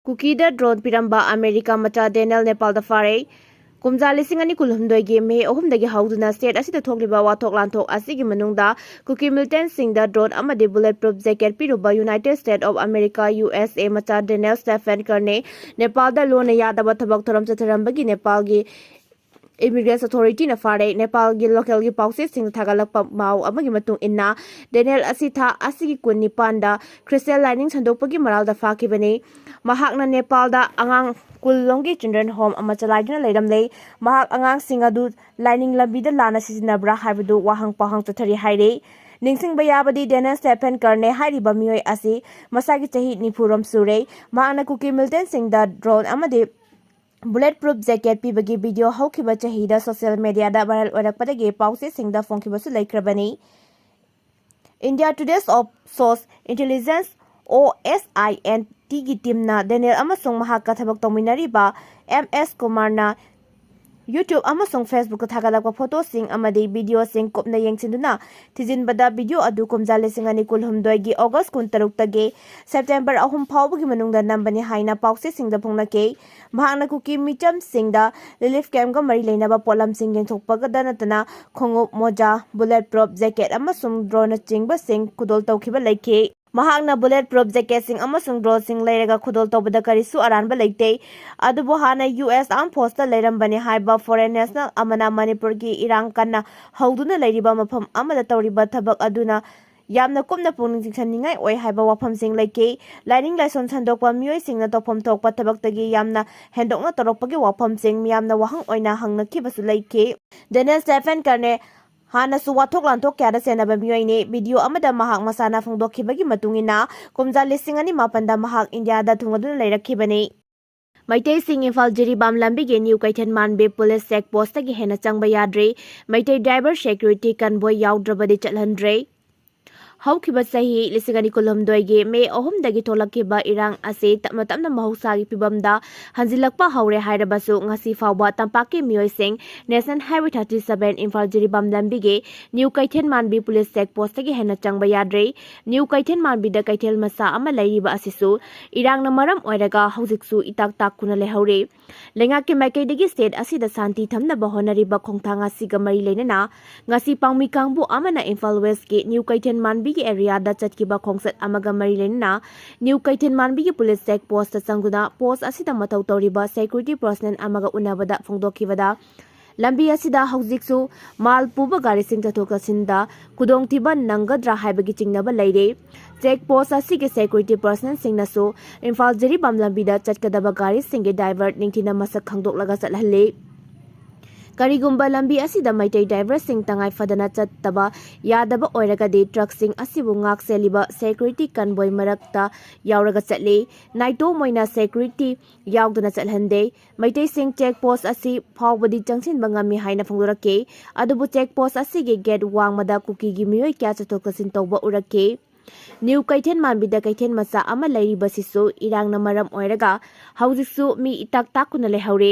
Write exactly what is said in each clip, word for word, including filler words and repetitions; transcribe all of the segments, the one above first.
ꯀꯨꯀꯤꯗ drone ꯄꯤꯔꯝꯕ America ꯃꯆꯥ Denel ꯅꯦꯄꯥꯜꯗ ꯐꯥꯔꯦ꯫ ꯀꯨꯝꯖꯥ ꯂꯤꯁꯤꯡ ꯑꯅꯤ ꯀꯨꯟꯍꯨꯝꯗꯣꯏꯒꯤ ꯃꯦ ꯑꯍꯨꯝꯗꯒꯤ ꯍꯧꯗꯨꯅ ꯁ꯭ꯇꯦꯠ ꯑꯁꯤꯗ ꯊꯣꯛꯂꯤꯕ ꯋꯥꯊꯣꯛ ꯂꯥꯟꯊꯣꯛ ꯑꯁꯤꯒꯤ ꯃꯅꯨꯡꯗ ꯀꯨꯀꯤ ꯃꯤꯂꯤꯇꯦꯟꯁꯤꯡꯗ ꯗ꯭ꯔꯣꯟ ꯑꯃꯗꯤ ꯕꯨꯂꯦꯠ ꯄ꯭ꯔꯨꯐ ꯖꯦꯀꯦꯠ ꯄꯤꯔꯨꯕ united state of America, U S A, ꯃꯆꯥ ꯗꯦꯅꯦꯜ ꯁ꯭ꯇꯦꯐꯦꯟ ꯀꯔꯅꯦ ꯅꯦꯄꯥꯜꯗ ꯂꯣꯟꯅ ꯌꯥꯗꯕ ꯊꯕꯛ ꯊꯧꯔꯝ ꯆꯠꯊꯔꯝꯕꯒꯤ ꯅꯦꯄꯥꯜꯒꯤ ꯏꯃꯤꯒ꯭ꯔꯦꯁꯟ ꯑꯣꯊꯣꯔꯤꯇꯤꯅ ꯐꯥꯔꯦ꯫ ꯅꯦꯄꯥꯜꯒꯤ ꯂꯣꯀꯦꯜꯒꯤ ꯄꯥꯎꯆꯦꯁꯤꯡꯅ ꯊꯥꯒꯠꯂꯛꯄ ꯄꯥꯎ ꯑꯃꯒꯤ ꯃꯇꯨꯡ ꯏꯟꯅ, ꯗꯦꯅꯦꯜ ꯑꯁꯤ ꯊꯥ ꯑꯁꯤꯒꯤ ꯀꯨꯟꯅꯤꯄꯥꯟꯗ ꯈ꯭ꯔꯤꯁꯇꯤꯌꯥꯟ ꯂꯥꯏꯅꯤꯡ ꯁꯟꯗꯣꯛꯄꯒꯤ ꯃꯔꯥꯜꯗ ꯐꯥꯈꯤꯕꯅꯤ꯫ ꯃꯍꯥꯛꯅ ꯅꯦꯄꯥꯜꯗ ꯑꯉꯥꯡ ꯀꯨꯟ ꯂꯣꯝꯒꯤ ꯆꯤꯜꯗ꯭ꯔꯦꯟ ꯍꯣꯝ ꯑꯃ ꯆꯂꯥꯏꯗꯨꯅ ꯂꯩꯔꯝꯂꯦ꯫ ꯃꯍꯥꯛ ꯑꯉꯥꯡꯁꯤꯡ ꯑꯗꯨ ꯂꯥꯏꯅꯤꯡ ꯂꯝꯕꯤꯗ ꯂꯥꯟꯅ ꯁꯤꯖꯤꯟꯅꯕ꯭ꯔꯥ ꯍꯥꯏꯕꯗꯨ ꯋꯥꯍꯪ ꯄꯥꯎꯍꯪ ꯆꯠꯊꯔꯤ ꯍꯥꯏꯔꯤ꯫ ꯅꯤꯡꯁꯤꯡꯕ ꯌꯥꯕꯗꯤ, ꯗꯦꯅꯦꯜ ꯁ꯭ꯇꯦꯐꯦꯟ ꯀꯔꯅꯦ ꯍꯥꯏꯔꯤꯕ ꯃꯤꯑꯣꯏ ꯑꯁꯤ ꯃꯁꯥꯒꯤ ꯆꯍꯤ ꯅꯤꯐꯨ ꯔꯣꯝ ꯁꯨꯔꯦ꯫ ꯃꯍꯥꯛꯅ ꯀꯨꯀꯤ ꯃꯤꯂꯤꯇꯦꯟꯁꯤꯡꯗ ꯗ꯭ꯔꯣꯟ ꯑꯃꯗꯤ ꯕꯨꯂꯦꯠ ꯄ꯭ꯔꯨꯐ ꯖꯦꯀꯦꯠ ꯄꯤꯕꯒꯤ ꯚꯤꯗꯤꯑꯣ ꯍꯧꯈꯤꯕ ꯆꯍꯤꯗ ꯁꯣꯁꯤꯌꯦꯜ ꯃꯦꯗꯤꯌꯥꯗ ꯚꯥꯏꯔꯦꯜ ꯑꯣꯏꯔꯛꯄꯗꯒꯤ ꯄꯥꯎꯆꯦꯁꯤꯡꯗ ꯐꯣꯡꯈꯤꯕꯁꯨ ꯂꯩꯈ꯭ꯔꯕꯅꯤ꯫ ꯏꯟꯗꯤꯌꯥ ꯇꯨꯗꯦ ꯑꯣꯐ ꯁꯣꯁ intelligence, O S I and ꯇꯤꯒꯤ ꯇꯤꯝꯅ ꯗꯦꯅꯦꯜ ꯑꯃꯁꯨꯡ ꯃꯍꯥꯛꯀ ꯊꯕꯛ ꯇꯧꯃꯤꯟꯅꯔꯤꯕ ꯑꯦꯝ ꯑꯦꯁ ꯀꯨꯃꯥꯔꯅ YouTube ꯑꯃꯁꯨꯡ Facebook ꯊꯥꯒꯠꯂꯛꯄ ꯐꯣꯇꯣꯁꯤꯡ ꯑꯃꯗꯤ ꯚꯤꯗꯤꯑꯣꯁꯤꯡ ꯀꯨꯞꯅ ꯌꯦꯡꯁꯤꯟꯗꯨꯅ ꯊꯤꯖꯤꯟꯕꯗ, ꯚꯤꯗꯤꯑꯣ ꯑꯗꯨ ꯀꯨꯝꯖꯥ ꯂꯤꯁꯤꯡ ꯑꯅꯤ ꯀꯨꯟꯍꯨꯝꯗꯣꯏꯒꯤ ꯑꯣꯒꯁ ꯀꯨꯟꯇꯔꯨꯛꯇꯒꯤ ꯁꯦꯞꯇꯦꯝꯕꯔ ꯑꯍꯨꯝ ꯐꯥꯎꯕꯒꯤ ꯃꯅꯨꯡꯗ ꯅꯝꯕꯅꯤ ꯍꯥꯏꯅ ꯄꯥꯎꯆꯦꯁꯤꯡꯗ ꯐꯣꯡꯅꯈꯤ꯫ ꯃꯍꯥꯛꯅ ꯀꯨꯀꯤ ꯃꯤꯆꯝꯁꯤꯡꯗ ꯔꯤꯂꯤꯐ ꯀꯦꯝꯞꯀ ꯃꯔꯤ ꯂꯩꯅꯕ ꯄꯣꯠꯂꯝꯁꯤꯡ ꯌꯦꯟꯊꯣꯛꯄꯗ ꯅꯠꯇꯅ ꯈꯣꯡꯎꯞ, ꯃꯣꯖꯥ, ꯕꯨꯂꯦꯠ ꯄ꯭ꯔꯨꯐ ꯖꯦꯀꯦꯠ ꯑꯃꯁꯨꯡ ꯗ꯭ꯔꯣꯟꯅꯆꯤꯡꯕꯁꯤꯡ ꯈꯨꯗꯣꯜ ꯇꯧꯈꯤꯕ ꯂꯩꯈꯤ꯫ ꯃꯍꯥꯛꯅ ꯕꯨꯂꯦꯠ ꯄ꯭ꯔꯨꯐ ꯖꯦꯀꯦꯠꯁꯤꯡ ꯑꯃꯁꯨꯡ ꯗ꯭ꯔꯣꯟꯁꯤꯡ ꯂꯩꯔꯒ ꯈꯨꯗꯣꯜ ꯇꯧꯕꯗ ꯀꯔꯤꯁꯨ ꯑꯔꯥꯟꯕ ꯂꯩꯇꯦ꯫ ꯑꯗꯨꯕꯨ ꯍꯥꯟꯅ ꯌꯨ ꯑꯦꯁ ꯑꯥꯔꯝ ꯐꯣꯔꯁꯇ ꯂꯩꯔꯝꯕꯅꯤ ꯍꯥꯏꯕ ꯐꯣꯔꯦꯟ ꯅꯦꯁꯅꯦꯜ ꯑꯃꯅ ꯃꯅꯤꯄꯨꯔꯒꯤ ꯏꯔꯥꯡ ꯀꯟꯅ ꯍꯧꯗꯨꯅ ꯂꯩꯔꯤꯕ ꯃꯐꯝ ꯑꯃꯗ ꯇꯧꯔꯤꯕ ꯊꯕꯛ ꯑꯗꯨꯅ ꯌꯥꯝꯅ ꯀꯨꯞꯅ ꯄꯨꯛꯅꯤꯡ ꯆꯤꯡꯁꯤꯟꯅꯤꯡꯉꯥꯏ ꯑꯣꯏ ꯍꯥꯏꯕ ꯋꯥꯐꯝꯁꯤꯡ ꯂꯩꯈꯤ꯫ ꯂꯥꯏꯅꯤꯡ ꯂꯥꯏꯁꯣꯟ ꯁꯟꯗꯣꯛꯄ ꯃꯤꯑꯣꯏꯁꯤꯡꯅ ꯇꯧꯐꯝ ꯊꯣꯛꯄ ꯊꯕꯛꯇꯒꯤ ꯌꯥꯝꯅ ꯍꯦꯟꯗꯣꯛꯅ ꯇꯧꯔꯛꯄꯒꯤ ꯋꯥꯐꯝꯁꯤꯡ ꯃꯤꯌꯥꯝꯅ ꯋꯥꯍꯪ ꯑꯣꯏꯅ ꯍꯪꯅꯈꯤꯕꯁꯨ ꯂꯩꯈꯤ꯫ ꯗꯦꯅꯦꯜ ꯁ꯭ꯇꯦꯐꯦꯟ ꯀꯔꯅꯦ ꯍꯥꯟꯅꯁꯨ ꯋꯥꯊꯣꯛ ꯂꯥꯟꯊꯣꯛ ꯀꯌꯥꯗ ꯆꯦꯟꯅꯕ ꯃꯤꯑꯣꯏꯅꯤ꯫ ꯚꯤꯗꯤꯑꯣ ꯑꯃꯗ ꯃꯍꯥꯛ ꯃꯁꯥꯅ ꯐꯣꯡꯗꯣꯛꯈꯤꯕꯒꯤ ꯃꯇꯨꯡ ꯏꯟꯅ, ꯀꯨꯝꯖꯥ ꯂꯤꯁꯤꯡ ꯑꯅꯤ ꯃꯥꯄꯟꯗ ꯃꯍꯥꯛ ꯏꯟꯗꯤꯌꯥꯗ ꯊꯨꯡꯂꯗꯨꯅ ꯂꯩꯔꯛꯈꯤꯕꯅꯤ꯫ ꯃꯩꯇꯩꯁꯤꯡ ꯏꯝꯐꯥꯜ ꯖꯤꯔꯤꯕꯥꯝ ꯂꯝꯕꯤꯒꯤ ꯅ꯭ꯌꯨ ꯀꯩꯊꯦꯜ ꯃꯥꯟꯕꯤ ꯄꯨꯂꯤꯁ ꯆꯦꯛ ꯄꯣꯁꯇꯒꯤ ꯍꯦꯟꯅ ꯆꯪꯕ ꯌꯥꯗ꯭ꯔꯦ꯫ ꯃꯩꯇꯩ ꯗ꯭ꯔꯥꯏꯚꯔ ꯁꯦꯀ꯭ꯌꯨꯔꯤꯇꯤ ꯀꯟꯚꯣꯏ ꯌꯥꯎꯗ꯭ꯔꯕꯗꯤ ꯆꯠꯍꯟꯗ꯭ꯔꯦ꯫ ꯍꯧꯈꯤꯕ ꯆꯍꯤ ꯂꯤꯁꯤꯡ ꯑꯅꯤ ꯀꯨꯟꯍꯨꯝꯗꯣꯏꯒꯤ ꯃꯦ ꯑꯍꯨꯝꯗꯒꯤ ꯊꯣꯛꯂꯛꯈꯤꯕ ꯏꯔꯥꯡ ꯑꯁꯤ ꯇꯞꯅ ꯇꯞꯅ ꯃꯍꯧꯁꯥꯒꯤ ꯐꯤꯕꯝꯗ ꯍꯟꯖꯤꯜꯂꯛꯄ ꯍꯧꯔꯦ ꯍꯥꯏꯔꯕꯁꯨ, ꯉꯁꯤ ꯐꯥꯎꯕ ꯇꯝꯄꯥꯛꯀꯤ ꯃꯤꯑꯣꯏꯁꯤꯡ National Highway thirty seven Imphal Jiribam ꯂꯝꯕꯤꯒꯤ ꯅ꯭ꯌꯨ ꯀꯩꯊꯦꯜ ꯃꯥꯟꯕꯤ ꯄꯨꯂꯤꯁ ꯆꯦꯛ ꯄꯣꯁꯇꯒꯤ ꯍꯦꯟꯅ ꯆꯪꯕ ꯌꯥꯗ꯭ꯔꯦ꯫ ꯅ꯭ꯌꯨ ꯀꯩꯊꯦꯜ ꯃꯥꯟꯕꯤꯗ ꯀꯩꯊꯦꯜ ꯃꯆꯥ ꯑꯃ ꯂꯩꯔꯤꯕ ꯑꯁꯤꯁꯨ ꯏꯔꯥꯡꯅ ꯃꯔꯝ ꯑꯣꯏꯔꯒ ꯍꯧꯖꯤꯛꯁꯨ ꯏꯇꯥꯛ ꯇꯥꯛꯀꯨꯅ ꯂꯩꯍꯧꯔꯦ꯫ ꯂꯩꯉꯥꯛꯀꯤ ꯃꯥꯏꯀꯩꯗꯒꯤ state ꯑꯁꯤꯗ ꯁꯥꯟꯇꯤ ꯊꯝꯅꯕ ꯍꯣꯠꯅꯔꯤꯕ ꯈꯣꯡꯊꯥꯡ ꯑꯁꯤꯒ ꯃꯔꯤ ꯂꯩꯅꯅ ꯉꯁꯤ ꯄꯥꯎꯃꯤ ꯀꯥꯡꯕꯨ ꯑꯃꯅ ꯏꯝꯐꯥꯜ Westꯀꯤ ꯅ꯭ꯌꯨ ꯀꯩꯊꯦꯜ ꯃꯥꯟꯕꯤꯒꯤ areaꯗ ꯆꯠꯈꯤꯕ ꯈꯣꯡꯆꯠ ꯑꯃꯒ ꯃꯔꯤ ꯂꯩꯅꯅ ꯅ꯭ꯌꯨ ꯀꯩꯊꯦꯜ ꯃꯥꯟꯕꯤꯒꯤ ꯄꯨꯂꯤꯁ ꯆꯦꯛ ꯄꯣꯁꯇ ꯆꯪꯗꯨꯅ ꯄꯣꯁ ꯑꯁꯤꯗ ꯃꯊꯧ ꯇꯧꯔꯤꯕ security personnel ꯑꯃꯒ ꯎꯅꯕꯗ ꯐꯣꯡꯗꯣꯛꯈꯤꯕꯗ, ꯂꯝꯕꯤ ꯑꯁꯤꯗ ꯍꯧꯖꯤꯛꯁꯨ ꯃꯥꯜ ꯄꯨꯕ ꯒꯥꯔꯤꯁꯤꯡ ꯆꯠꯊꯣꯛ ꯆꯠꯁꯤꯟꯗ ꯈꯨꯗꯣꯡꯊꯤꯕ ꯅꯪꯒꯗ꯭ꯔꯥ ꯍꯥꯏꯕꯒꯤ ꯆꯤꯡꯅꯕ ꯂꯩꯔꯦ꯫ ꯆꯦꯛ ꯄꯣꯁ ꯑꯁꯤꯒꯤ security personnelꯁꯤꯡꯅꯁꯨ ꯏꯝꯐꯥꯜ ꯖꯤꯔꯤꯕꯥꯝ ꯂꯝꯕꯤꯗ ꯆꯠꯀꯗꯕ ꯒꯥꯔꯤꯁꯤꯡꯒꯤ driver ꯅꯤꯡꯊꯤꯅ ꯃꯁꯛ ꯈꯪꯗꯣꯛꯂꯒ ꯆꯠꯍꯜꯂꯤ꯫ ꯀꯔꯤꯒꯨꯝꯕ ꯂꯝꯕꯤ ꯑꯁꯤꯗ ꯃꯩꯇꯩ driverꯁꯤꯡ ꯇꯉꯥꯏ ꯐꯗꯅ ꯆꯠꯇꯕ ꯌꯥꯗꯕ ꯑꯣꯏꯔꯒꯗꯤ, truckꯁꯤꯡ ꯑꯁꯤꯕꯨ ꯉꯥꯛ ꯁꯦꯜꯂꯤꯕ security convoy ꯃꯔꯛꯇ ꯌꯥꯎꯔꯒ ꯆꯠꯂꯤ꯫ ꯅꯥꯏꯇꯣꯝ ꯑꯣꯏꯅ security ꯌꯥꯎꯗꯅ ꯆꯠꯍꯟꯗꯦ꯫ ꯃꯩꯇꯩꯁꯤꯡ ꯆꯦꯛ ꯄꯣꯁ ꯑꯁꯤ ꯐꯥꯎꯕꯗꯤ ꯆꯪꯁꯤꯟꯕ ꯉꯝꯃꯤ ꯍꯥꯏꯅ ꯐꯣꯡꯗꯣꯔꯛꯈꯤ꯫ ꯑꯗꯨꯕꯨ ꯆꯦꯛ ꯄꯣꯁ ꯑꯁꯤꯒꯤ gate ꯋꯥꯡꯃꯗ ꯀꯨꯀꯤꯒꯤ ꯃꯤꯑꯣꯏ ꯀꯌꯥ ꯆꯠꯊꯣꯛ ꯆꯠꯁꯤꯟ ꯇꯧꯕ ꯎꯔꯛꯈꯤ꯫ ꯅ꯭ꯌꯨ ꯀꯩꯊꯦꯜ ꯃꯥꯟꯕꯤꯗ ꯀꯩꯊꯦꯜ ꯃꯆꯥ ꯑꯃ ꯂꯩꯔꯤꯕꯁꯤꯁꯨ ꯏꯔꯥꯡꯅ ꯃꯔꯝ ꯑꯣꯏꯔꯒ ꯍꯧꯖꯤꯛꯁꯨ ꯃꯤ ꯏꯇꯥꯛ ꯇꯥꯛꯇꯨꯅ ꯂꯩꯍꯧꯔꯦ꯫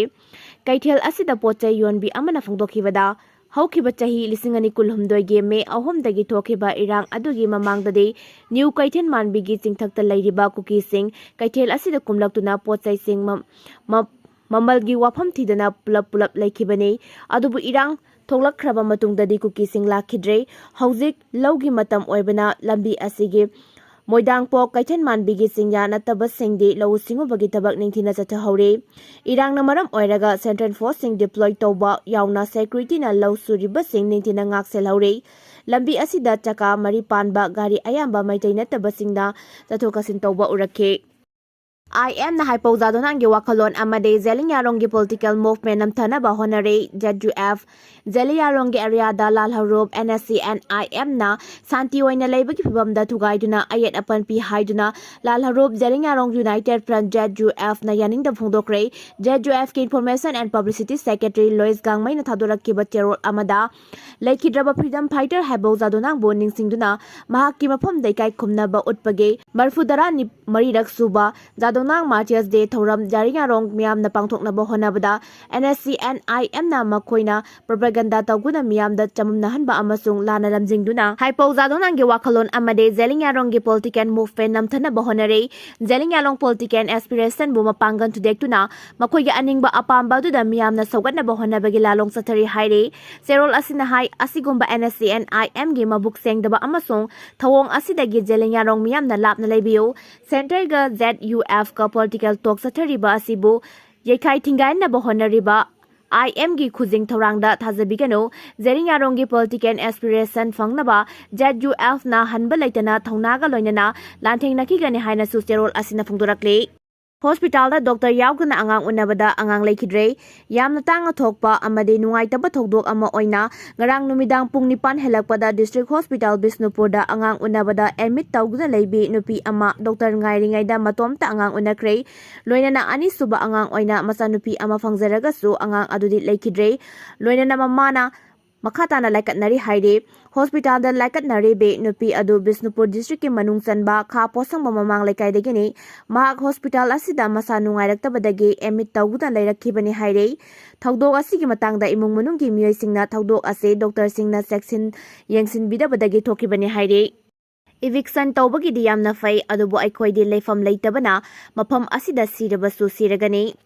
ꯀꯩꯊꯦꯜ ꯑꯁꯤꯗ ꯄꯣꯠ ꯆꯩ ꯌꯣꯟꯕꯤ ꯑꯃꯅ ꯐꯣꯡꯗꯣꯛꯈꯤꯕꯗ, ꯍꯧꯈꯤꯕ ꯆꯍꯤ ꯂꯤꯁꯤꯡ ꯑꯅꯤ ꯀꯨꯟꯍꯨꯝꯗꯣꯏꯒꯤ ꯃꯦ ꯑꯍꯨꯝꯗꯒꯤ ꯊꯣꯛꯈꯤꯕ ꯏꯔꯥꯡ ꯑꯗꯨꯒꯤ ꯃꯃꯥꯡꯗꯗꯤ ꯅ꯭ꯌꯨ ꯀꯩꯊꯦꯜ ꯃꯥꯟꯕꯤꯒꯤ ꯆꯤꯡꯊꯛꯇ ꯂꯩꯔꯤꯕ ꯀꯨꯀꯤꯁꯤꯡ ꯀꯩꯊꯦꯜ ꯑꯁꯤꯗ ꯀꯨꯝꯂꯛꯇꯨꯅ ꯄꯣꯠ ꯆꯩꯁꯤꯡ ꯃ-, ꯃ-, ꯃꯃꯜꯒꯤ ꯋꯥꯐꯝ ꯊꯤꯗꯅ ꯄꯨꯂꯞ ꯄꯨꯂꯞ ꯂꯩꯈꯤꯕꯅꯤ꯫ ꯑꯗꯨꯕꯨ ꯏꯔꯥꯡ ꯊꯣꯛꯂꯛꯈ꯭ꯔꯕ ꯃꯇꯨꯡꯗꯗꯤ ꯀꯨꯀꯤꯁꯤꯡ ꯂꯥꯛꯈꯤꯗ꯭ꯔꯦ꯫ ꯍꯧꯖꯤꯛ ꯂꯧꯒꯤ ꯃꯇꯝ ꯑꯣꯏꯕꯅ ꯂꯝꯕꯤ ꯑꯁꯤꯒꯤ ꯃꯣꯏꯗꯥꯡꯄꯣꯛ ꯀꯩꯊꯦꯜ ꯃꯥꯟꯕꯤꯒꯤ ꯆꯤꯡꯌꯥ ꯅꯠꯇꯕꯁꯤꯡꯗꯤ ꯂꯧꯎ ꯁꯤꯡꯎꯕꯒꯤ ꯊꯕꯛ ꯅꯤꯡꯊꯤꯅ ꯆꯠꯊꯍꯧꯔꯦ꯫ ꯏꯔꯥꯡꯅ ꯃꯔꯝ ꯑꯣꯏꯔꯒ central forceꯁꯤꯡ deploy ꯇꯧꯕ ꯌꯥꯎꯅ securityꯅ ꯂꯧ ꯁꯨꯔꯤꯕꯁꯤꯡ ꯅꯤꯡꯊꯤꯅ ꯉꯥꯛ ꯁꯦꯜꯍꯧꯔꯦ꯫ ꯂꯝꯕꯤ ꯑꯁꯤꯗ ꯆꯀꯥ ꯃꯔꯤ ꯄꯥꯟꯕ ꯒꯥꯔꯤ ꯑꯌꯥꯝꯕ ꯃꯩꯇꯩ ꯅꯠꯇꯕꯁꯤꯡꯅ ꯆꯠꯊꯣꯛ ꯆꯠꯁꯤꯟ ꯇꯧꯕ ꯎꯔꯛꯈꯤ꯫ ꯑꯥꯏ ꯑꯦꯝꯅ ꯍꯥꯏꯄꯧ ꯖꯥꯗꯣꯅꯥꯡꯒꯤ ꯋꯥꯈꯜꯂꯣꯟ ꯑꯃꯗꯤ ꯖꯦꯂꯤꯌꯥꯡꯔꯣꯡꯒꯤ ꯄꯣꯂꯤꯇꯤꯀꯦꯜ ꯃꯨꯚꯃꯦꯟ ꯅꯝꯊꯅꯕ ꯍꯣꯠꯅꯔꯤ꯫ ꯖꯦꯠ ꯌꯨ ꯑꯦꯐ, ꯖꯦꯂꯤꯌꯥꯡꯔꯣꯡꯒꯤ ꯑꯦꯔꯤꯌꯥꯗ ꯂꯥꯜ ꯍꯔꯨꯞ, ꯑꯦꯟ ꯑꯦꯁ ꯁꯤ ꯑꯦꯟ ꯑꯥꯏ ꯑꯦꯝꯅ ꯁꯥꯟꯇꯤ ꯑꯣꯏꯅ ꯂꯩꯕꯒꯤ ꯐꯤꯚꯝꯗ ꯊꯨꯒꯥꯏꯗꯨꯅ ꯑꯌꯦꯠ ꯑꯄꯟ ꯄꯤ ꯍꯥꯏꯗꯨꯅ ꯂꯥꯜ ꯍꯔꯨꯞ Zeliangrong united front, Z U ꯑꯦꯐꯅ ꯌꯥꯅꯤꯡꯗꯕ ꯐꯣꯡꯗꯣꯛꯈ꯭ꯔꯦ꯫ ꯖꯦꯠ ꯌꯨ ꯑꯦꯐꯀꯤ information and publicity secretary Louis ꯒꯥꯡꯃꯩꯅ ꯊꯥꯗꯣꯔꯛꯈꯤꯕ ꯆꯦꯔꯣꯜ ꯑꯃꯗ, ꯂꯩꯈꯤꯗ꯭ꯔꯕ ꯐ꯭ꯔꯤꯗꯝ ꯐꯥꯏꯇꯔ ꯍꯥꯏꯕꯧ ꯖꯥꯗꯣꯅꯥꯡꯕꯨ ꯅꯤꯡꯁꯤꯡꯗꯨꯅ ꯃꯍꯥꯛꯀꯤ ꯃꯐꯝꯗ ꯏꯀꯥꯏ ꯈꯨꯝꯅꯕ ꯎꯠꯄꯒꯤ ꯃꯔꯤꯐꯨ ꯇꯔꯥ ꯃꯔꯤꯔꯛ ꯁꯨꯕ ꯖꯥꯗꯣꯅꯥꯡ ꯃꯥꯔꯇꯤꯌꯔꯁ ꯗꯦ ꯊꯧꯔꯝ ꯖꯦꯂꯤꯌꯥꯡꯔꯣꯡ ꯃꯤꯌꯥꯝꯅ ꯄꯥꯡꯊꯣꯛꯅꯕ ꯍꯣꯠꯅꯕꯗ, ꯑꯦꯟ ꯑꯦꯁ ꯁꯤ ꯑꯦꯟ ꯑꯥꯏ ꯑꯦꯝꯅ ꯃꯈꯣꯏꯅ ꯄ꯭ꯔꯣꯄꯥꯒꯦꯟꯗꯥ ꯇꯧꯗꯨꯅ ꯃꯤꯌꯥꯝꯗ ꯆꯃꯝꯅꯍꯟꯕ ꯑꯃꯁꯨꯡ ꯂꯥꯟꯅ ꯂꯝꯖꯤꯡꯗꯨꯅ ꯍꯥꯏꯄꯧ ꯖꯥꯗꯣꯅꯥꯡꯒꯤ ꯋꯥꯈꯜꯂꯣꯟ ꯑꯃꯗꯤ ꯖꯦꯂꯤꯌꯥꯡꯔꯣꯡꯒꯤ ꯄꯣꯂꯤꯇꯤꯀꯦꯜ ꯃꯨꯚꯃꯦꯟ ꯅꯝꯊꯅꯕ ꯍꯣꯠꯅꯔꯤ꯫ ꯖꯦꯂꯤꯌꯥꯡꯔꯣꯡ ꯄꯣꯂꯤꯇꯤꯀꯦꯜ ꯑꯦꯁꯄꯤꯔꯦꯁꯟꯕꯨ ꯃꯄꯥꯡꯒꯜ ꯊꯨꯗꯦꯛꯇꯨꯅ ꯃꯈꯣꯏꯒꯤ ꯑꯅꯤꯡꯕ ꯑꯄꯥꯝꯕ ꯑꯗꯨꯗ ꯃꯤꯌꯥꯝꯅ ꯁꯧꯒꯠꯅꯕ ꯍꯣꯠꯅꯕꯒꯤ ꯂꯥꯂꯣꯡ ꯆꯠꯊꯔꯤ ꯍꯥꯏꯔꯤ꯫ ꯆꯦꯔꯣꯜ ꯑꯁꯤꯅ ꯍꯥꯏ, ꯑꯁꯤꯒꯨꯝꯕ ꯑꯦꯟ ꯑꯦꯁ ꯁꯤ ꯑꯦꯟ ꯑꯥꯏ ꯑꯦꯝꯒꯤ ꯃꯕꯨꯛ ꯁꯦꯡꯗꯕ ꯑꯃꯁꯨꯡ ꯊꯧꯑꯣꯡ ꯑꯁꯤꯗꯒꯤ ꯖꯦꯂꯤꯌꯥꯡꯔꯣꯡ ꯃꯤꯌꯥꯝꯅ ꯂꯥꯞꯅ ꯂꯩꯕꯤꯌꯨ꯫ ꯁꯦꯟꯇꯔꯒ ꯖꯦꯠ ꯌꯨ ꯑꯦꯐꯀ ꯄꯣꯂꯤꯇꯤꯀꯦꯜ ꯇꯣꯛ ꯆꯠꯊꯔꯤꯕ ꯑꯁꯤꯕꯨ ꯌꯩꯈꯥꯏ ꯊꯤꯡꯒꯥꯏꯅꯕ ꯍꯣꯠꯅꯔꯤꯕ ꯑꯥꯏ ꯑꯦꯝꯒꯤ ꯈꯨꯖꯤꯡ ꯊꯧꯔꯥꯡꯗ ꯊꯥꯖꯕꯤꯒꯅꯨ꯫ ꯖꯦꯂꯤꯌꯥꯡꯔꯣꯡꯒꯤ ꯄꯣꯂꯤꯇꯤꯀꯦꯜ ꯑꯦꯁꯄꯤꯔꯦꯁꯟ ꯐꯪꯅꯕ ꯖꯦꯠ ꯌꯨ ꯑꯦꯐꯅ ꯍꯟꯕ ꯂꯩꯇꯅ ꯊꯧꯅꯥꯒ ꯂꯣꯏꯅꯅ ꯂꯥꯟꯊꯦꯡꯅꯈꯤꯒꯅꯤ ꯍꯥꯏꯅꯁꯨ ꯆꯦꯔꯣꯜ ꯑꯁꯤꯅ ꯐꯣꯡꯗꯣꯔꯛꯂꯤ꯫ ꯍꯣꯁꯄꯤꯇꯥꯜꯗ ꯗꯣꯛꯇꯔ ꯌꯥꯎꯗꯅ ꯑꯉꯥꯡ ꯎꯅꯕꯗ ꯑꯉꯥꯡ ꯂꯩꯈꯤꯗ꯭ꯔꯦ꯫ ꯌꯥꯝꯅ ꯇꯥꯡꯅ ꯊꯣꯛꯄ ꯑꯃꯗꯤ ꯅꯨꯡꯉꯥꯏꯇꯕ ꯊꯧꯗꯣꯛ ꯑꯃ ꯑꯣꯏꯅ ꯉꯔꯥꯡ ꯅꯨꯃꯤꯗꯥꯡ ꯄꯨꯡ ꯅꯤꯄꯥꯟ ꯍꯦꯜꯂꯛꯄꯗ ꯗꯤꯁꯇ꯭ꯔꯤꯛ ꯍꯣꯁꯄꯤꯇꯥꯜ ꯕꯤꯁꯅꯨꯄꯨꯔꯗ ꯑꯉꯥꯡ ꯎꯅꯕꯗ ꯑꯦꯗꯃꯤꯠ ꯇꯧꯗꯨꯅ ꯂꯩꯕꯤ ꯅꯨꯄꯤ ꯑꯃ ꯗꯣꯛꯇꯔ ꯉꯥꯏꯔꯤꯉꯩꯗ ꯃꯇꯣꯝꯇ ꯑꯉꯥꯡ ꯎꯅꯈ꯭ꯔꯦ꯫ ꯂꯣꯏꯅꯅ ꯑꯅꯤꯁꯨꯕ ꯑꯉꯥꯡ ꯑꯣꯏꯅ ꯃꯆꯥꯅꯨꯄꯤ ꯑꯃ ꯐꯪꯖꯔꯒꯁꯨ ꯑꯉꯥꯡ ꯑꯗꯨꯗꯤ ꯂꯩꯈꯤꯗ꯭ꯔꯦ꯫ ꯂꯣꯏꯅꯅ ꯃꯃꯥꯅ ꯃꯈꯥ ꯇꯥꯅ ꯂꯥꯏꯀꯠꯅꯔꯤ ꯍꯥꯏꯔꯤ꯫ ꯍꯣꯁꯄꯤꯇꯥꯜꯗ ꯂꯥꯏꯀꯠꯅꯔꯤꯕꯤ ꯅꯨꯄꯤ ꯑꯗꯨ ꯕꯤꯁꯅꯨꯄꯨꯔ ꯗꯤꯁꯇ꯭ꯔꯤꯛꯀꯤ ꯃꯅꯨꯡ ꯆꯟꯕ ꯈꯥ ꯄꯣꯠꯁꯪꯕꯝ ꯃꯃꯥꯡ ꯂꯩꯀꯥꯏꯗꯒꯤꯅꯤ꯫ ꯃꯍꯥꯛ ꯍꯣꯁꯄꯤꯇꯥꯜ ꯑꯁꯤꯗ ꯃꯁꯥ ꯅꯨꯡꯉꯥꯏꯔꯛꯇꯕꯗꯒꯤ ꯑꯦꯗꯃꯤꯠ ꯇꯧꯗꯨꯅ ꯂꯩꯔꯛꯈꯤꯕꯅꯤ ꯍꯥꯏꯔꯤ꯫ ꯊꯧꯗꯣꯛ ꯑꯁꯤꯒꯤ ꯃꯇꯥꯡꯗ ꯏꯃꯨꯡ ꯃꯅꯨꯡꯒꯤ ꯃꯤꯑꯣꯏꯁꯤꯡꯅ ꯊꯧꯗꯣꯛ ꯑꯁꯤ ꯗꯣꯛꯇꯔꯁꯤꯡꯅ ꯆꯦꯛꯁꯤꯟ ꯌꯦꯡꯁꯤꯟꯕꯤꯗꯕꯗꯒꯤ ꯊꯣꯛꯈꯤꯕꯅꯤ ꯍꯥꯏꯔꯤ꯫ ꯏꯚꯤꯛꯁꯟ ꯇꯧꯕꯒꯤꯗꯤ ꯌꯥꯝꯅ ꯐꯩ, ꯑꯗꯨꯕꯨ ꯑꯩꯈꯣꯏꯗꯤ ꯂꯩꯐꯝ ꯂꯩꯇꯕꯅ ꯃꯐꯝ ꯑꯁꯤꯗ ꯁꯤꯔꯕꯁꯨ ꯁꯤꯔꯒꯅꯤ꯫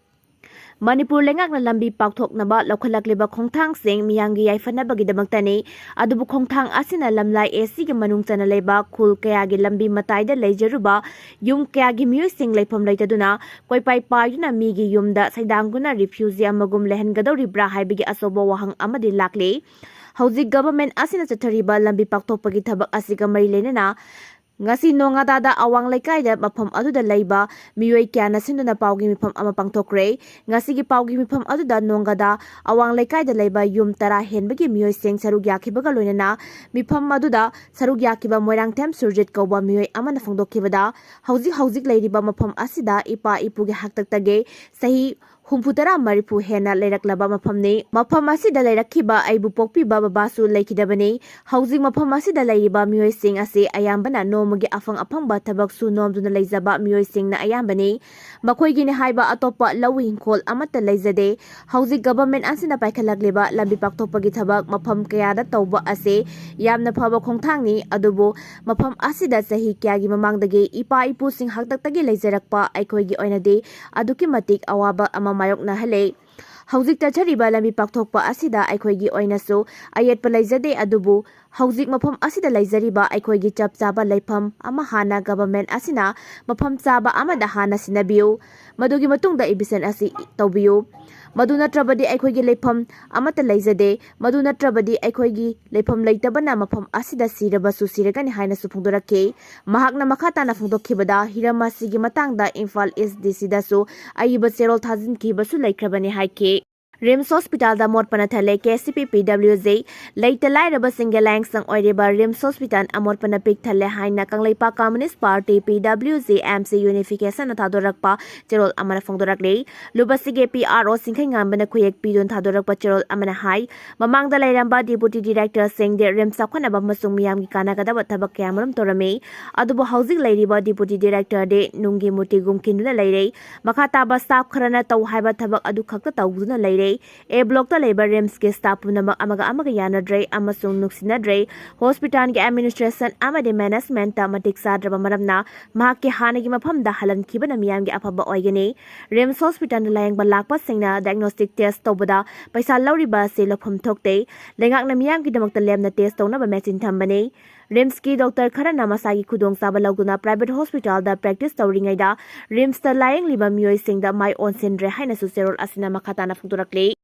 ꯃꯅꯤꯄꯨꯔ ꯂꯩꯉꯥꯛꯅ ꯂꯝꯕꯤ ꯄꯥꯛꯊꯣꯛꯅꯕ ꯂꯧꯈꯠꯂꯛꯂꯤꯕ ꯈꯣꯡꯊꯥꯡꯁꯤꯡ ꯃꯤꯌꯥꯝꯒꯤ ꯌꯥꯏꯐꯅꯕꯒꯤꯗꯃꯛꯇꯅꯤ꯫ ꯑꯗꯨꯕꯨ ꯈꯣꯡꯊꯥꯡ ꯑꯁꯤꯅ ꯂꯝꯂꯥꯏ ꯑꯦ ꯁꯤꯒꯤ ꯃꯅꯨꯡ ꯆꯟꯅ ꯂꯩꯕ ꯈꯨꯜ ꯀꯌꯥꯒꯤ ꯂꯝꯕꯤ ꯃꯇꯥꯏꯗ ꯂꯩꯖꯔꯨꯕ ꯌꯨꯝ ꯀꯌꯥꯒꯤ ꯃꯤꯑꯣꯏꯁꯤꯡ ꯂꯩꯐꯝ ꯂꯩꯇꯗꯨꯅ ꯀꯣꯏꯄꯥꯏ ꯄꯥꯏꯗꯨꯅ ꯃꯤꯒꯤ ꯌꯨꯝꯗ ꯁꯩꯗꯥꯡꯗꯨꯅ ꯔꯤꯐ꯭ꯌꯨꯖꯤ ꯑꯃꯒꯨꯝ ꯂꯩꯍꯟꯒꯗꯧꯔꯤꯕ꯭ꯔꯥ ꯍꯥꯏꯕꯒꯤ ꯑꯆꯧꯕ ꯋꯥꯍꯪ ꯑꯃꯗꯤ ꯂꯥꯛꯂꯤ꯫ ꯍꯧꯖꯤꯛ ꯒꯚꯔꯟꯃꯦꯟꯠ ꯑꯁꯤꯅ ꯆꯠꯊꯔꯤꯕ ꯂꯝꯕꯤ ꯄꯥꯛꯊꯣꯛꯄꯒꯤ ꯊꯕꯛ ꯑꯁꯤꯒ ꯃꯔꯤ ꯂꯩꯅꯅ ꯉꯁꯤ ꯅꯣꯡꯒꯥꯗꯥꯗ ꯑꯋꯥꯡ ꯂꯩꯀꯥꯏꯗ ꯃꯐꯝ ꯑꯗꯨꯗ ꯂꯩꯕ ꯃꯤꯑꯣꯏ ꯀꯌꯥꯅ ꯁꯤꯟꯗꯨꯅ ꯄꯥꯎꯒꯤ ꯃꯤꯐꯝ ꯑꯃ ꯄꯥꯡꯊꯣꯛꯈ꯭ꯔꯦ꯫ ꯉꯁꯤꯒꯤ ꯄꯥꯎꯒꯤ ꯃꯤꯐꯝ ꯑꯗꯨꯗ ꯅꯣꯡꯒꯥꯗꯥ ꯑꯋꯥꯡ ꯂꯩꯀꯥꯏꯗ ꯂꯩꯕ ꯌꯨꯝ ꯇꯔꯥ ꯍꯦꯟꯕꯒꯤ ꯃꯤꯑꯣꯏꯁꯤꯡ ꯁꯔꯨꯛ ꯌꯥꯈꯤꯕꯒ ꯂꯣꯏꯅꯅ ꯃꯤꯐꯝ ꯑꯗꯨꯗ ꯁꯔꯨꯛ ꯌꯥꯈꯤꯕ ꯃꯣꯏꯔꯥꯡꯊꯦꯝ ꯁꯨꯔꯖꯤꯠ ꯀꯧꯕ ꯃꯤꯑꯣꯏ ꯑꯃꯅ ꯐꯣꯡꯗꯣꯛꯈꯤꯕꯗ, ꯍꯧꯖꯤꯛ ꯍꯧꯖꯤꯛ ꯂꯩꯔꯤꯕ ꯃꯐꯝ ꯑꯁꯤꯗ ꯏꯄꯥ ꯏꯄꯨꯒꯤ ꯍꯥꯛꯇꯛꯇꯒꯤ ꯆꯍꯤ ꯍꯨꯝꯐꯨ ꯇꯔꯥ ꯃꯔꯤꯐꯨ ꯍꯦꯟꯅ ꯂꯩꯔꯛꯂꯕ ꯃꯐꯝꯅꯤ꯫ ꯃꯐꯝ ꯑꯁꯤꯗ ꯂꯩꯔꯛꯈꯤꯕ ꯑꯩꯕꯨ ꯄꯣꯛꯄꯤꯕ ꯕꯕꯥꯁꯨ ꯂꯩꯈꯤꯗꯕꯅꯤ꯫ ꯍꯧꯖꯤꯛ ꯃꯐꯝ ꯑꯁꯤꯗ ꯂꯩꯔꯤꯕ ꯃꯤꯑꯣꯏꯁꯤꯡ ꯑꯁꯤ ꯑꯌꯥꯝꯕꯅ ꯅꯣꯡꯃꯒꯤ ꯑꯐꯪ ꯑꯐꯪꯕ ꯊꯕꯛ ꯁꯨ ꯅꯣꯝꯗꯨꯅ ꯂꯩꯖꯕ ꯃꯤꯑꯣꯏꯁꯤꯡꯅ ꯑꯌꯥꯝꯕꯅꯤ꯫ ꯃꯈꯣꯏꯒꯤꯅꯤ ꯍꯥꯏꯕ ꯑꯇꯣꯞꯄ ꯂꯧ ꯏꯪꯈꯣꯜ ꯑꯃꯠꯇ ꯂꯩꯖꯗꯦ꯫ ꯍꯧꯖꯤꯛ government ꯑꯁꯤꯅ ꯄꯥꯏꯈꯠꯂꯛꯂꯤꯕ ꯂꯝꯕꯤ ꯄꯥꯛꯊꯣꯛꯄꯒꯤ ꯊꯕꯛ ꯃꯐꯝ ꯀꯌꯥꯗ ꯇꯧꯕ ꯑꯁꯤ ꯌꯥꯝꯅ ꯐꯕ ꯈꯣꯡꯊꯥꯡꯅꯤ, ꯑꯗꯨꯕꯨ ꯃꯐꯝ ꯑꯁꯤꯗ ꯆꯍꯤ ꯀꯌꯥꯒꯤ ꯃꯃꯥꯡꯗꯒꯤ ꯏꯄꯥ ꯏꯄꯨꯁꯤꯡ ꯍꯥꯛꯇꯛꯇꯒꯤ ꯂꯩꯖꯔꯛꯄ ꯑꯩꯈꯣꯏꯒꯤ ꯑꯣꯏꯅꯗꯤ ꯑꯗꯨꯛꯀꯤ ꯃꯇꯤꯛ ꯑꯋꯥꯕ ꯑꯃ ꯃꯥꯌꯣꯛꯅꯍꯜꯂꯦ꯫ ꯍꯧꯖꯤꯛ ꯆꯠꯊꯔꯤꯕ ꯂꯝꯕꯤ ꯄꯥꯛꯊꯣꯛꯄ ꯑꯁꯤꯗ ꯑꯩꯈꯣꯏꯒꯤ ꯑꯣꯏꯅꯁꯨ ꯑꯌꯦꯠꯄ ꯂꯩꯖꯗꯦ, ꯑꯗꯨꯕꯨ ꯍꯧꯖꯤꯛ ꯃꯐꯝ ꯑꯁꯤꯗ ꯂꯩꯖꯔꯤꯕ ꯑꯩꯈꯣꯏꯒꯤ ꯆꯞ ꯆꯥꯕ ꯂꯩꯐꯝ ꯑꯃ ꯍꯥꯟꯅ government ꯑꯁꯤꯅ ꯃꯐꯝ ꯆꯥꯕ ꯑꯃꯗ ꯍꯥꯟꯅ ꯁꯤꯟꯅꯕꯤꯌꯨ꯫ ꯃꯗꯨꯒꯤ ꯃꯇꯨꯡꯗ eviction ꯑꯁꯤ ꯇꯧꯕꯤꯌꯨ꯫ ꯃꯗꯨ ꯅꯠꯇ꯭ꯔꯕꯗꯤ ꯑꯩꯈꯣꯏꯒꯤ ꯂꯩꯐꯝ ꯑꯃꯠꯇ ꯂꯩꯖꯗꯦ꯫ ꯃꯗꯨ ꯅꯠꯇ꯭ꯔꯕꯗꯤ ꯑꯩꯈꯣꯏꯒꯤ ꯂꯩꯐꯝ ꯂꯩꯇꯕꯅ ꯃꯐꯝ ꯑꯁꯤꯗ ꯁꯤꯔꯕꯁꯨ ꯁꯤꯔꯒꯅꯤ ꯍꯥꯏꯅꯁꯨ ꯐꯣꯡꯗꯣꯔꯛꯈꯤ꯫ ꯃꯍꯥꯛꯅ ꯃꯈꯥ ꯇꯥꯅ ꯐꯣꯡꯗꯣꯛꯈꯤꯕꯗ, ꯍꯤꯔꯝ ꯑꯁꯤꯒꯤ ꯃꯇꯥꯡꯗ ꯏꯝꯐꯥꯜ East D C ꯗꯁꯨ ꯑꯏꯕ ꯆꯦꯔꯣꯜ ꯊꯥꯖꯤꯟꯈꯤꯕꯁꯨ ꯂꯩꯈ꯭ꯔꯕꯅꯤ ꯍꯥꯏꯈꯤ꯫ RIMS hospital ꯗ ꯑꯃꯣꯠꯄꯅ ꯊꯜꯂꯦ꯫ K C P P W J ꯂꯩꯇ ꯂꯥꯏꯔꯕꯁꯤꯡꯒꯤ ꯂꯥꯏꯌꯦꯡꯁꯪ ꯑꯣꯏꯔꯤꯕ RIMS hospital ꯑꯃꯣꯠꯄꯅ ꯄꯤꯛ ꯊꯜꯂꯦ ꯍꯥꯏꯅ Kangleipak Communist Party P W J M C Unification ꯅ ꯊꯥꯗꯣꯔꯛꯄ ꯆꯦꯔꯣꯜ ꯑꯃꯅ ꯐꯣꯡꯗꯣꯔꯛꯂꯤ꯫ ꯂꯨꯕꯁꯤꯒꯦ P R O ꯁꯤꯡꯈꯩꯉꯥꯟꯕꯅ ꯈꯨꯌꯦꯛ ꯄꯤꯗꯨꯅ ꯊꯥꯗꯣꯔꯛꯄ ꯆꯦꯔꯣꯜ ꯑꯃꯅ ꯍꯥꯏ, ꯃꯃꯥꯡꯗ ꯂꯩꯔꯝꯕ deputy director ꯁꯤꯡꯗꯤ RIMS ꯆꯥꯎꯈꯠꯅꯕ ꯑꯃꯁꯨꯡ ꯃꯤꯌꯥꯝꯒꯤ ꯀꯥꯟꯅꯒꯗꯕ ꯊꯕꯛ ꯀꯌꯥꯃꯔꯨꯝ ꯇꯧꯔꯝꯃꯤ, ꯑꯗꯨꯕꯨ ꯍꯧꯖꯤꯛ ꯂꯩꯔꯤꯕ deputy director ꯗꯤ ꯅꯨꯡꯒꯤ ꯃꯨꯔꯇꯤꯒꯨꯝ ꯈꯤꯟꯗꯨꯅ ꯂꯩꯔꯦ꯫ ꯃꯈꯥ ꯇꯥꯕ staff ꯈꯔꯅ ꯇꯧ ꯍꯥꯏꯕ ꯊꯕꯛ ꯑꯗꯨ ꯈꯛꯇ ꯇꯧꯗꯨꯅ ꯂꯩꯔꯦ꯫ A block ꯇ ꯂꯩꯕ RIMS ꯀꯤ staff ꯄꯨꯝꯅꯃꯛ ꯑꯃꯒ ꯑꯃꯒ ꯌꯥꯅꯗ꯭ꯔꯦ ꯑꯃꯁꯨꯡ ꯅꯨꯡꯁꯤꯅꯗ꯭ꯔꯦ꯫ Hospital ꯒꯤ administration ꯑꯃꯗꯤ management ꯇ ꯃꯇꯤꯛ ꯆꯥꯗ꯭ꯔꯕ ꯃꯔꯝꯅ ꯃꯍꯥꯛꯀꯤ ꯍꯥꯟꯅꯒꯤ ꯃꯐꯝꯗ ꯍꯜꯍꯟꯈꯤꯕꯅ ꯃꯤꯌꯥꯝꯒꯤ ꯑꯐꯕ ꯑꯣꯏꯒꯅꯤ꯫ RIMS hospital ꯗ ꯂꯥꯌꯦꯡꯕ ꯂꯥꯛꯄꯁꯤꯡꯅ diagnostic test ꯇꯧꯕꯗ ꯄꯩꯁꯥ ꯂꯧꯔꯤꯕ ꯑꯁꯤ ꯂꯧꯐꯝ ꯊꯣꯛꯇꯦ꯫ ꯂꯩꯉꯥꯛꯅ ꯃꯤꯌꯥꯝꯒꯤꯗꯃꯛꯇ ꯂꯦꯝꯅ test ꯇꯧꯅꯕ machine ꯊꯝꯕꯅꯤ꯫ RIMS ꯀꯤ doctor ꯈꯔꯅ ꯃꯁꯥꯒꯤ ꯈꯨꯗꯣꯡꯆꯥꯕ ꯂꯧꯗꯨꯅ private hospital ꯗ practice ꯇꯧꯔꯤꯉꯩꯗ RIMS ꯇ ꯂꯥꯌꯦꯡꯂꯤꯕ ꯃꯤꯑꯣꯏꯁꯤꯡꯗ ꯃꯥꯏ ꯑꯣꯟꯁꯤꯟꯗ꯭ꯔꯦ ꯍꯥꯏꯅꯁꯨ ꯆꯦꯔꯣꯜ ꯑꯁꯤꯅ ꯃꯈꯥ ꯇꯥꯅ ꯐꯣꯡꯗꯣꯔꯛꯂꯤ꯫